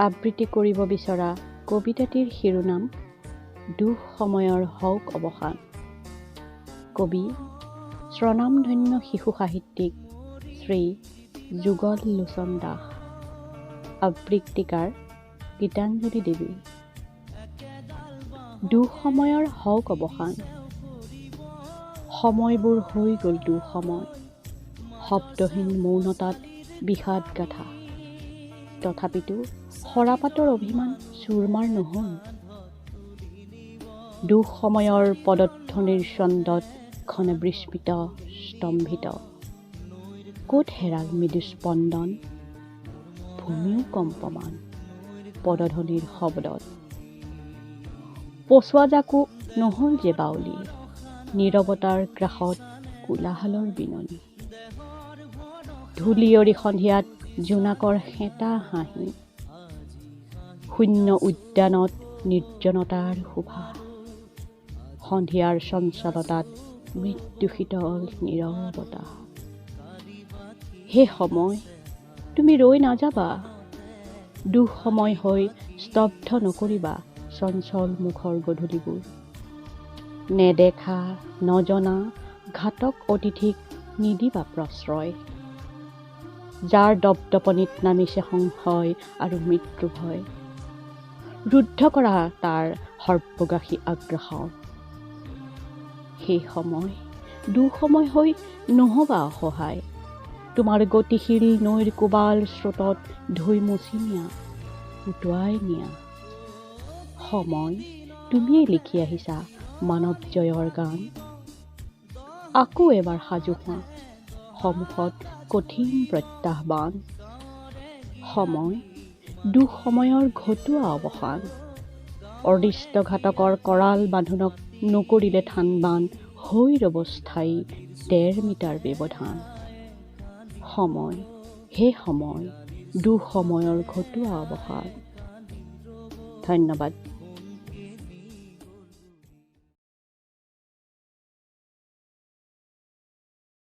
আবৃত্তি কৰিব বিচৰা কবিতাটিৰ শিৰোনাম দুঃসময়ৰ হওক অৱসান। কবি স্বনামধন্য শিশু সাহিত্যিক শ্ৰী যুগল লোচন দাস। আবৃত্তিকাৰ গীতাঞ্জলি দেৱী। দুঃসময়ৰ হওক অৱসান। সময়বোৰ হৈ গ'ল দুঃসময়, শব্দহীন মৌনতাত বিষাদ গাথা। তথাপিতো সৰাপাতৰ অভিমান চুৰমাৰ নহ'ল। দুঃসময়ৰ পদধ্বনিৰ ছন্দত ক্ষণে বিস্মিত স্তম্ভিত। ক'ত হেৰাল মৃদুস্পন্দন, ভূমিও কম্পমান পদধ্বনিৰ শব্দত। পচোৱাজাকো নহ'ল যে বাউলি, নীৰৱতাৰ গ্ৰাসত কোলাহলৰ বিননি। ধূলিয়ৰি সন্ধিয়াত জোনাকৰ শেঁতা হাঁহি, শূন্য উদ্যানত নিৰ্জনতাৰ শোভা। সন্ধিয়াৰ চঞ্চলতাত মৃত্যুশীতল নীৰৱতা। হে সময়, তুমি ৰৈ নাযাবা, দুঃসময় হৈ স্তব্ধ নকৰিবা চঞ্চল মুখৰ গধূলিবোৰ। নেদেখা নজনা ঘাতক অতিথিক নিদিবা প্ৰশ্ৰয়, যাৰ দপদপনিত নামিছে সংশয় আৰু মৃত্যু ভয়। ৰুদ্ধ কৰা তাৰ সৰ্বগ্ৰাসী আগ্ৰাসন। সেই সময় দুঃসময় হৈ নহ'বা অসহায়, তোমাৰ গতিশীল নৈৰ কোবাল স্ৰোতত ধুই মুচি নিয়া, উটুৱাই নিয়া। সময়, তুমিয়েই লিখি আহিছা মানৱ জয়ৰ গান। আকৌ এবাৰ সাজু হোৱা, সন্মুখত কঠিন প্ৰত্যাহ্বান। সময়, দুঃসময়ৰ ঘটোৱা অৱসান। অদৃষ্ট ঘাতকৰ কৰাল বান্ধোনক নকৰিলে থানবান, হৈ ৰ'ব স্থায়ী 1.5 মিটাৰ ব্যৱধান। সময়, হে সময়, দুঃসময়ৰ ঘটোৱা অৱসান। ধন্যবাদ।